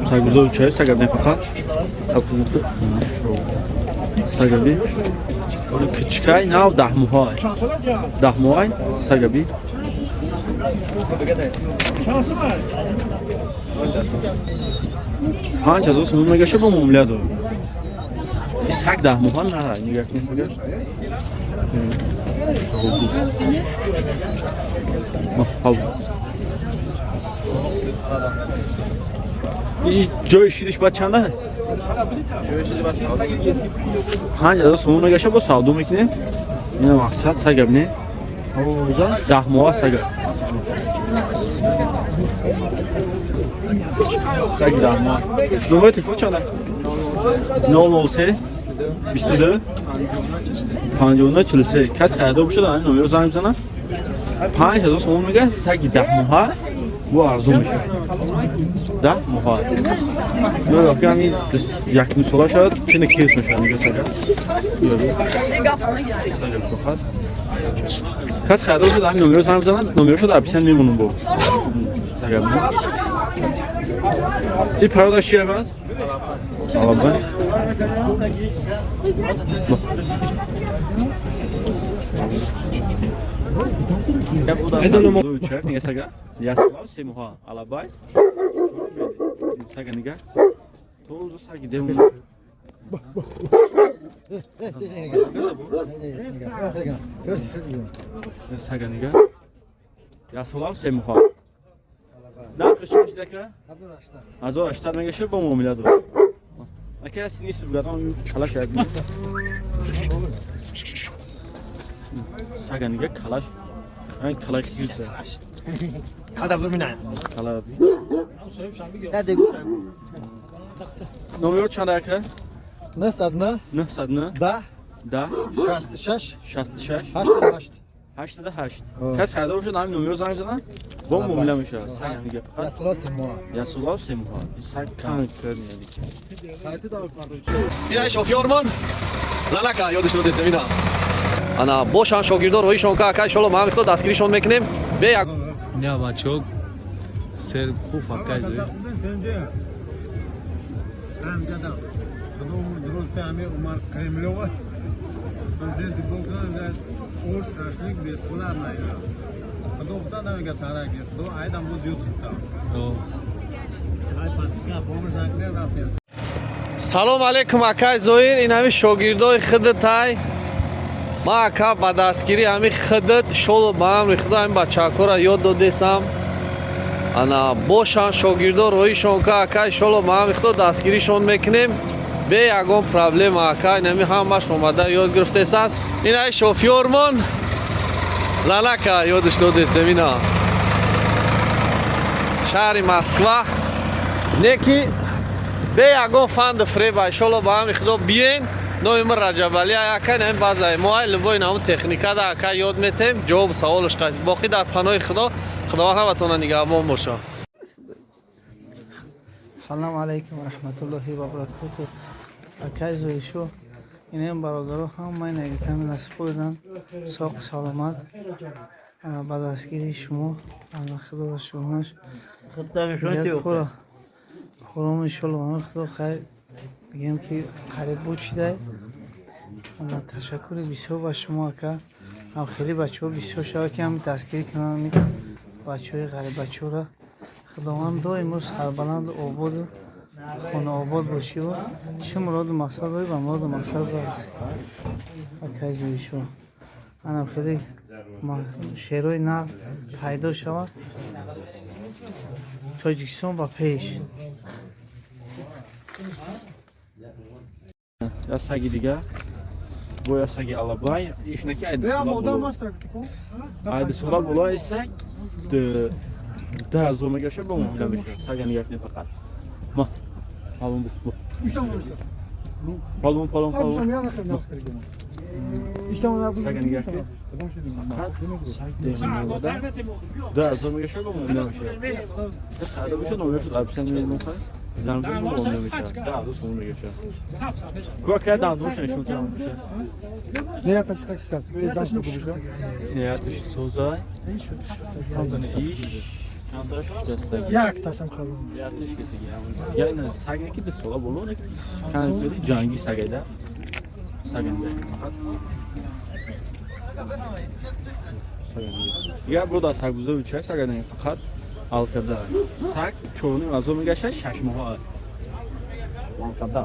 Сагбузови чай сагаб не фақат. Сагаби. Кичкай нав 10 моҳай. 10 моҳай сагаби. 5000 сомон мегаша, бо муомила дор. Саг 10 моҳа на, нигоҳ кунед, сага. И ҷои шириш ба чанда? 5000 сомон мегаша, бо савдо мекунем. Ина мақсад сага бинед. 10 моҳа сага. Саги 10 моҳа. Номери телефон чанда? 003 22 59 43. Кас харидор бошад, ҳамин номерро занг бизанад. 5000 сомон мега саги 10 моҳа, бо арзон мешавад. 10 моҳа. Ҳамин якним сола шавад, чина кес мешавад инҷо сага. Сага. Кас харидор бошад, ҳамин номерро занг бизанад, номерашо дар описание мемонам бо. Сага. И порода чия брат? Алабай. Чак нига сага. Ясла 3 моҳа. Алабай. Сага нига. Тоза саги дем. Сага нига. Ясла 3 моҳа. Нархи чӣ мешидака? 1800 мегашад, бо муомила дор. Ака ҳасти нест бугадам калаш як. Сага нига калаш. Айн калаш килса. Кала би. Номер чанд, ака? 909 909 10 10 66 66 88. 88. Кас харидор бошад, ҳамин номерро занг бизанад, бо муомила мешавад. Сага нига фақат. Ясула 3 моҳ. Ясула 3 моҳа. Саг кан кардни. Ина шофёрмон занака ёдиш додесем, ина. Ана бошан шогирдо роишон ка, ака, иншолло ма михто дастгиришон мекунем. Бе як Не, бачо, сер хуб акай зои. Салом алейкум, акай Зоир, ин ҳами шогирдои худат ай. Ма, ака, ба дастгирии ҳами худат, иншолло, ба амри Худо ҳами бачаҳакора ёд додесам. Ана бошан шогирдо роишон ка, ака, иншолло, ба амри Худо дастгиришон мекунем. Бе ягон проблема, ака, ин ҳами ҳамаш омада ёд гирифтесааст. Ин ай шофёрмон занака ёдиш додесем, ина. Шаҳри Москва. Не ки бе ягон фанду фреба, иншолло, ба амри Худо биен. Номи ман Раҷабалӣ, ака, ин базаи мо ай, любой намун техникада, ака, ёд метем, ҷавобу саволаш қайд. Боқӣ дар паноҳи Худо, Худованд ҳаматона нигаҳбон боша. Салому алайкум варахматуллоҳи вабаракоту. Акай Зоишо, инем бародаро ҳамаи нагитами насиб соқ саломат ба дастгирии шумо, алла Худо шумош хуром, иншолло, ама Худо хайр бигем ки қариб буд шидай. Ташаккури бисёр ба шумо, ака. Ҳам хеле бачаҳо бисёр шавад, ки ҳам дастгирӣ кунанд бачаҳои ғариббачаҳоро. Худованд доимо сарбаланду ободу хонаобод бошиву чӣ муроду мақсад дорӣ, ба муроду мақсад барасӣ. Акай Зоишо, анам хеле шеърҳои нав пайдо шавад. Тоҷикистон ба пеш. Я саги дига. Бо я саги алабай. Ишнаки ай 2 сола боло. Ай 2 сола боло ай саг. 10,000 мегаша, бо муомила мешавад. Сага нигоҳ кунед фақат. Ма. Палон бу. Палон, палон, палон. Сага нигоҳ кунед. Фақат саг демода. 10,000 мегаша, бо муомила мешавад. Кас харидор бошад, номерашо дар описание мемонам, хай. Занг бизанед, бо муомила мешавад. 10,000 сомон мегаша. Кӯ ка дандонша нишон тиҳам боша. Нияташ созай. Иш. Чанд та шикастагӣ? Як ташам халон. Як та шикастагӣ. Я ина саг не ки 2 сола боло не чанд кили ҷанги сагайда. Саганде. Фақат. Саганде. Я буда саг буза чай сагане фақат алкада. Саг чорним азо мегаша 6 моҳа. Алкада.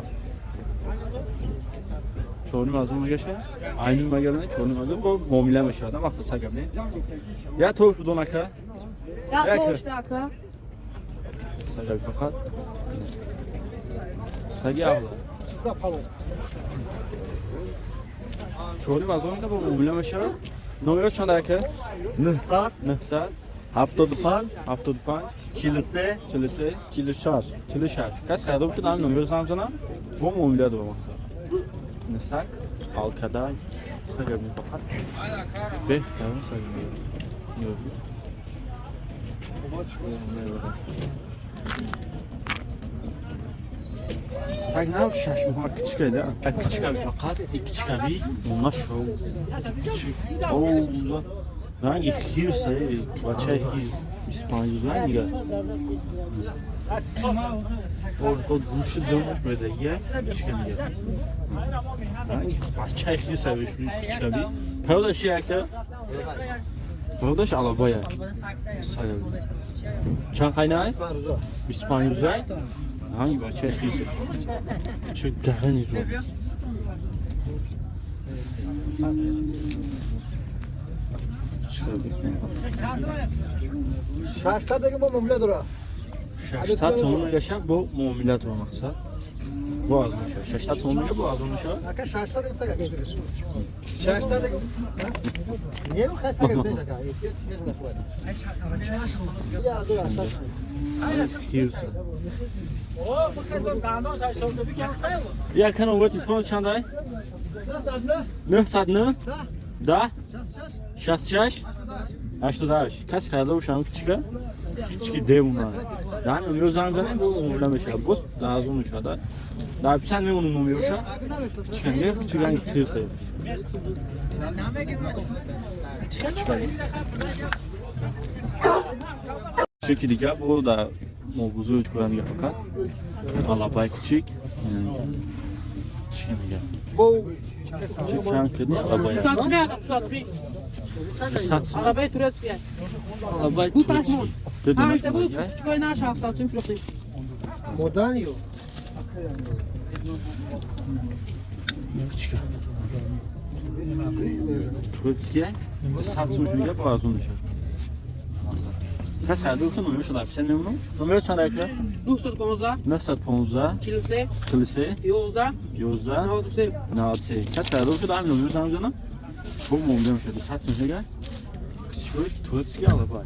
Чорним азо мегаша. Айним магарна чорним азо бо муомила мешавад. Вақта сагам не. Я тош будонака. Я Яка. тош дака. Сага фақат. Саги авла. Чорним азо мега бо муомила мешавад. Номеро чанд ака? 900 900 75 75 43 43 46. 46. Кас харидор шуд, ҳамин номеро занг занам, бо муомила дорам мақсад. Ин саг алкада сага фақат. Беҳтарин саг. Нигоҳ. Саг нав 6 моҳа кичика да. Кичика фақат, кичикави, уна шоу. Кичик. Оу, ранги хирс, бачаи хирс. 25 рӯза дига. О, гӯши думаш медагия, кичика дига. Ранги бачаи хирс авеш кичикави. Пародаш яка? Пародаш алабая. Сага. Чанд қайнай? 25 рӯза. Ранги бачаи хирс. Кичик гарани зуд. Кичикави. 600 дега бо муомила дора. 600 сомон мегаша бо муомила дора мақсад. Бо аз меша. 600 сомон мега бо аз меша. Ака 600 дега сага гириш. 600 дега. Не, хай сага гириш ака. Я дора 600. Хирс. Я кана номер телефон чанд ай? 909 909 10 66 88. Каси харидор бошам кичика? Кичики девона. Дар номеро занг занем бо муомила мешавад. Боз арзон мешавад. Дар писанд мемонам номероша. Кичика не, кичика ранги хирс. Кичика. Кичики дига бо дар мобузур кӯран дига фақат. Алабай кичик. Кичика дига. Кичик чанд кидни алабай? 103, 100 сом. Алабай турецкий. Алабай Бу турецкий. пашмон. Ду Панҷ дона та буд, шумоя. кучкои наш 700 сум фурӯхтем. Моданию. Кичика. Турецкий. 100 сом шунига бо арзон мешавад. Кас харидор шуд номероша дар писанд мемонам. Номеро чанд ака? 915 915 43 43 11 11 93. 93. Кас харидор шуд ҳамин номеро занг занам. Бо муомила мешавад. 100 сом шунига. Кичикои турецкий алабай.